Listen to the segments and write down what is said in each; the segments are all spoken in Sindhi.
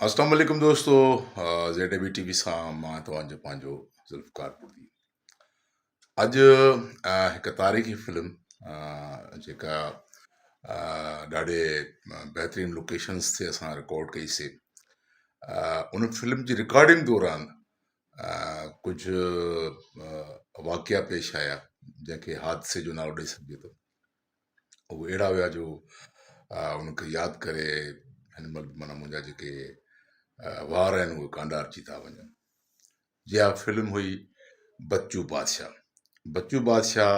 اسلام عليڪم دوستو Z A B T V سان مان توهان جو پنهنجو ذوالفقار پردي اڄ هڪ تاريخي فلم جيڪا ڏاڍي بهترين لوڪيشنز تي اسان رڪارڊ ڪئي سي ان فلم جي رڪارڊنگ دوران ڪجهه واقعا پيش آيا جنهن کي حادثي جو نالو ڏئي سگهجي ٿو اهي اهڙا هيا جو ان کي ياد ڪري هن مهل به معنيٰ منهنجا جيڪي وار آهن اهي ڪانڊارجي ٿا وڃن. جي ها فلم هئي بچو بادشاهه. بچو بادشاهه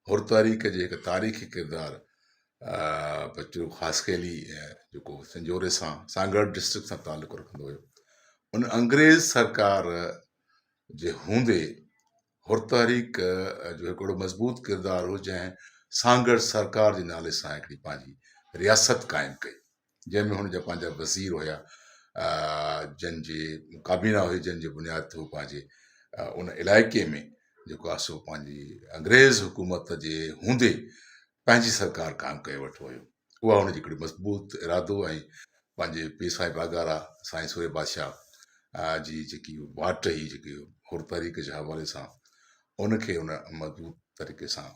حر تحريڪ جي هڪ تاريخي ڪردار بچو خاصخيلي جيڪو سنجهوري سان سانگهڙ ڊسٽرڪٽ سان تعلق رکندو هيو ان انگريز سرڪار جي هوندي حر تحريڪ جو هڪ اهڙو مضبوط ڪردار هو جنهن سانگهڙ سرڪار جي نالي سان هڪڙي پنهنجي رياست قائم ڪئي جنهن ۾ هن جا پنهنجا وزير هيا جن جي ڪابينا هئي جن جي بنياد تي هو پنهنجي ان علائقي ۾ جيڪو آهي سو پنهنجي انگريز حڪومت جي هوندي پنهنجي سرڪار قائم ڪري ويٺو هيو اها هن جي هڪڙي مضبوط ارادو ۽ پنهنجي پير صاحب پاڳارا سائين سورهيه بادشاهه جي جيڪي واٽ هئي جيڪي حر تحريڪ جي حوالي سان ان کي ان مضبوط طريقي سان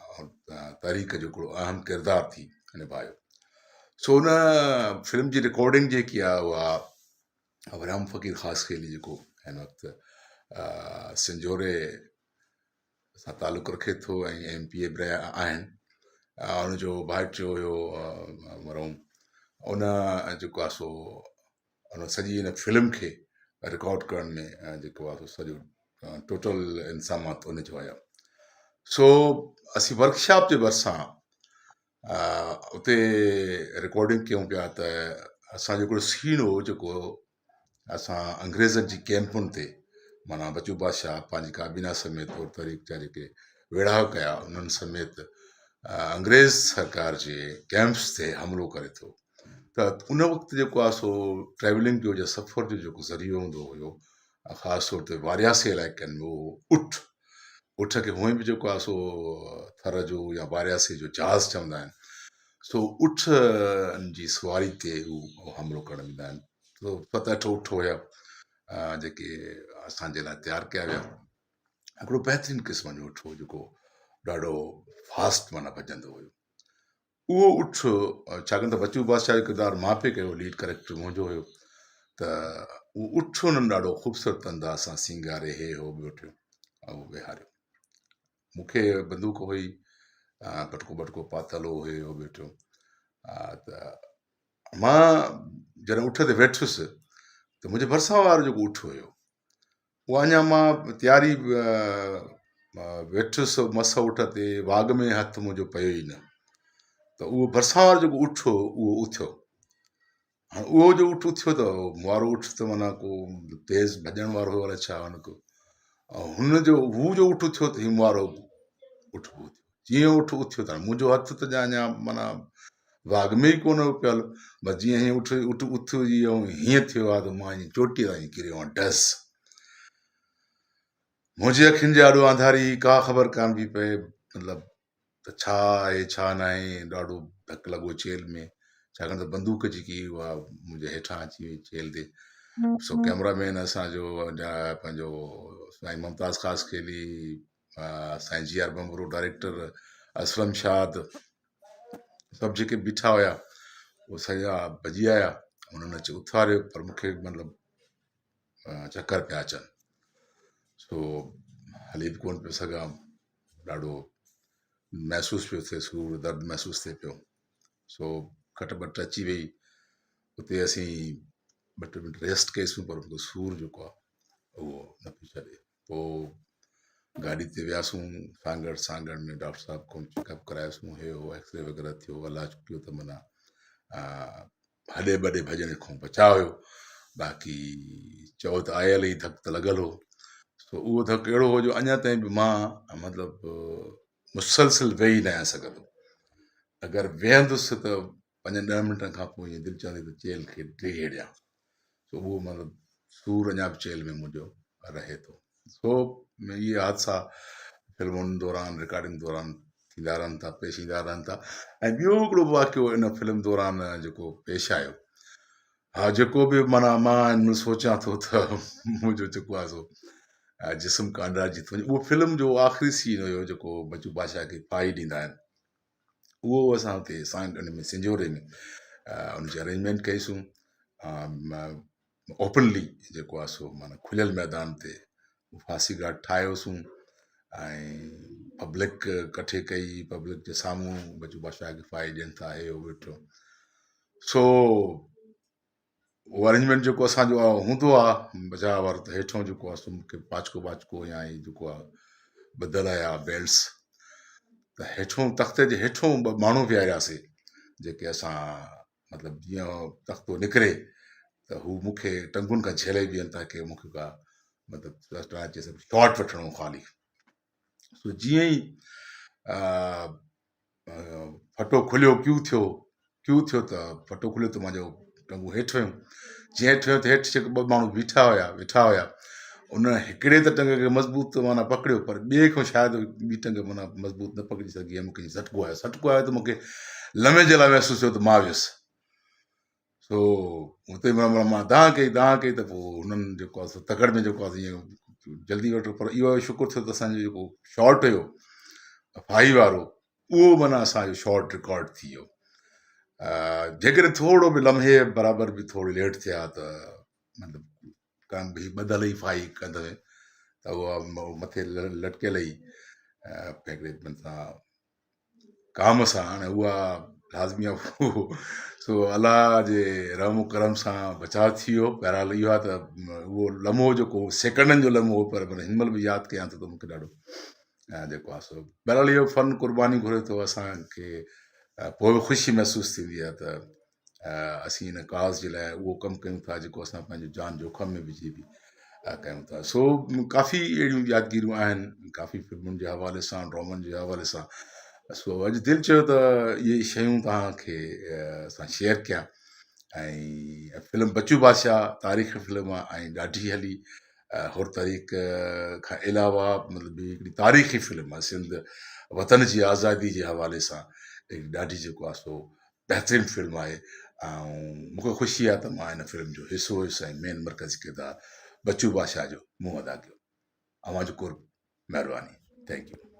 تحريڪ جو هڪڙو اهم ڪردار ٿي نڀايو سو ان فلم جي رڪارڊنگ جيڪي آهي اها ابراهم فقير خاصخيلي جيڪو هن وقت سنجهوري سان تعلق رکي ٿو ۽ ايم پي اي به رهيا آهن ان جو ڀائٽيو هيو مرحوم ان جيڪو آهي سو ان سڄي ان فلم کي رڪارڊ ڪرڻ ۾ جيڪو آهي سو سڄو ٽوٽل انتظامات ان جو آيا سو اسين ورڪشاپ جي ڀرسان اتي رڪارڊنگ ڪيون پيا ته اسانجو هڪڙو سين هو جيڪو اسان انگريزن جي ڪئمپن تي معنيٰ بچو بادشاهه پنهنجي ڪابينا سميت طور طريق جا جيڪي ويڙها ڪيا انهن سميت انگريز سرڪار جي ڪئمپس تي حملو ڪري ٿو ته ان وقت جيڪو آهي سو ٽريولنگ جو يا سفر جو جيڪو ذريعو هوندو هيو خاص طور تي وارياسي علائقن ۾ اهو اٺ اٺ کي هونئن به جيڪو آهي سو ٿر جو يا وارياسي جو جهاز چوندا آهن سو اٺ جي سواري تي هو حملو ڪرڻ ويندا آهن سو ست اٺ اٺ هيا جيڪي اسان جي لاء تيار ڪيا ويا هڪڙو بهترين قسم جو اٺ هو جيڪو ڏاڍو فاسٽ معنيٰ ڀڄندو هيو اهو اٺ ڇاڪاڻ ته بچو بادشاهه جو ڪردار مان پئي ڪيو ليڊ ڪريڪٽر منهنجو هيو ته اهو اٺ انهن ڏاڍو خوبصورت انداز سان سينگاري هي هو ٻيو ٽيون اهو ويهاريو مون کي بندوق هئي پٽڪو ٻٽڪو پاتل هو هي هو ٻيو ٽيون ته مان جڏهن اٺ تي ويٺس ته منهنجي ڀرسان وارو جيڪو اٺ هيو اهو اڃا مان تياري ويٺس مس اٺ تي واڳ ۾ هٿ منهنجو پيو ئي نه ته اهو ڀرسان وارو جيڪو اٺ هو اهو اٿيو هاڻ اهو جو اٺ اٿيو ته مون وارو اٺ ته معنيٰ ڪو تيز ڀڄڻ وارو هيو الائي ڇا هن ڪو هن جو هو جو اٺ اٿيو ته هي مون وارو اٺ به اٿيو جيئن اٺ اٿيو ته منهنجو هٿ ته اڃا معنيٰ واڳ ۾ ئي ڪونه هيو پيل بس جيئن هي اٺ اٺ اٿيو جيئن هيئن ٿيو آهي ته مان ائين چوٽيء تان ائين ڪريو آهيان ڊس منهنجي اکين جي آڏو آنڌاري ڪا خبر ڪانه پئي پئي مطلب ته ڇا آهي ڇا ناهي ڏاڍو ڌڪ لڳو چيلهه ۾ ڇاڪاڻ ته بندوق جيڪي اها منهنجي هيٺان اچي وئي چيلهه تي سو ڪئميرا مين اسانجو پنهنجو سائين ممتاز خاصخيلي سائين G R Bhanbhro director Aslam Shad سڀ جيڪي بيٺا هيا اهي سڄا ڀڄي آيا انهن اچي اٿاريو پر مونکي مطلب چڪر پيا اچن سو هلي به ڪونه پيو سگهان ڏاڍو محسوس پيو ٿئي سور درد محسوس ٿئي پيو سو کٽ ٻٽ اچي وئي اتي اسين ٻه ٽي منٽ ريسٽ ڪئيسون پر مونکي سور جيڪو آهي اهو نه پيو ڇڏي پوء گاڏي تي وياسون سانگهڙ سانگهڙ ۾ ڊاڪٽر صاحب کان چيڪ اپ ڪرايوسون هي هو ايڪسري وغيره ٿيو الله چڪيو ته معنيٰ هڏي ٻڏي ڀڄڻ کان بچاء هيو باقي چئو ته آيل ئي ڌڪ ته لڳل هو سو اهو ڌڪ اهڙو هو جو اڃا تائين به مان مطلب مسلسل ويهي نه آهيان سگهندو اگر ويهندس ته پنجن ڏهن منٽن کان پوء ائين دل چوندي ته چيلهه کي ڊيهي ڏيان سو اهو مطلب سور اڃا به چيلهه ۾ منهنجو رهي ٿو سو اهي حادثا فلمن دوران رڪارڊنگ دوران ٿيندا رهن ٿا پيش ايندا رهن ٿا ۽ ٻيو هڪڙو واقعو ان فلم دوران جيڪو پيش آيو. ها جيڪو به معنيٰ مان هن مهل سوچيان ٿو ته منهنجو جيڪو آهي سو جسم ڪانڊارجي ٿو وڃي اهو فلم جو آخري سين هيو جيڪو بچو بادشاهه کي ڦاهي ڏيندا آهن اهو اسان اتي سان ان ۾ سنجهوري ۾ ان جي ارينجمينٽ ڪئيسون اوپنلي جيڪو آهي سو معنيٰ کليل ميدان تي ڦاسي گهاٽ ٺاهيوسون ۽ پبلڪ ڪٺي ڪئي پبلڪ جي سامهون بچو بادشاهه کي ڦاهي ڏين ٿا هي هو ويٺو سو اهو ارينجمينٽ جيڪو اسانجو هوندو آهي بچاء وارو ته هيٺو جيڪو آهي سو مونکي پاچڪو واچڪو يا هي جيڪو آهي ٻڌل آيا بيلٽس ته هيٺو تختي جي هيٺو ٻه ماڻهو ويهارياسي جيڪي اسان مطلب جيئن تختو نڪري ته هو مونکي ٽنگن کان جهلي بيهن تاڪي مونکي ڪا مطلب شارٽ وٺڻو خالي سو جيئن ئي ڦٽو کليو ڪيو ٿيو ڪيو ٿيو ته ڦٽو کليو ته منهنجو ٽنگون هيٺ ويون جيئن هيٺ ويون ته هيٺ جيڪي ٻه ماڻهو بيٺا هيا ويٺا هيا ان هڪڙي ته ٽنگ کي مضبوط معنيٰ پڪڙيو پر ٻئي کان شايد ٻي ٽنگ معنيٰ مضبوط نه پڪڙي سگهي ۽ مونکي جهٽڪو آيو جهٽڪو آيو ته مونکي لمحي جي لاء محسوس ٿيو ته مان ويس سو اتي مان مان دانهن ڪئي دانهن ڪئي ته پوء هنن جيڪو آهي سو تڪڙ ۾ جيڪو آهي ائين جلدي وٺو پر اهو شڪر ٿيو ته اسانجو جيڪو شارٽ هيو ڦاهي وارو اهو معنيٰ اسانجو شارٽ رڪارڊ ٿي ويو جيڪڏهن ٿورو به لمحي برابر به ٿورو ليٽ ٿيا ته مطلب ڪان به ٻڌل ئي ڦاهي ڪنڌ ۾ ته اها مٿي لٽڪيل ئي هڪڙي سان ڪام سان هاڻي اها لازمي آهي سو الله جي رحم و ڪرم سان بچاء ٿي ويو بهرحال اهو آهي ته اهو لمحو جيڪو سيڪنڊن جو لمحو هو پر هن مهل به ياد ڪيان ٿو ته مونکي ڏاڍو جيڪو آهي سو بهرحال اهو فن قرباني گهري ٿو اسانکي پوء به خوشي محسوس ٿيندي آهي ته اسين ان ڪاز جي لاء اهو ڪم ڪيون ٿا جيڪو اسان پنهنجو جان جوکم ۾ وجهي به ڪيون ٿا سو ڪافي اهڙيون يادگيريون آهن ڪافي فلمن جي حوالي سان ڊرامن جي حوالي سان سو اڄ دل چيو ته اهي شيون توهان کي سان شيئر ڪيان ۽ فلم بچو بادشاهه تاريخي فلم آهي ۽ ڏاڍي هلي حر تحريڪ کان علاوه مطلب هڪڙي تاريخي فلم آهي سنڌ وطن جي آزادي جي حوالي سان هڪڙي ڏاڍي جيڪو آهي سو بهترين فلم آهي ۽ مونکي خوشي آهي ته مان هن فلم جو حصو هيس ۽ مين مرڪزي ڪردار بچو بادشاهه جو مون ادا ڪيو. اوهان جو قرب مهرباني thank you.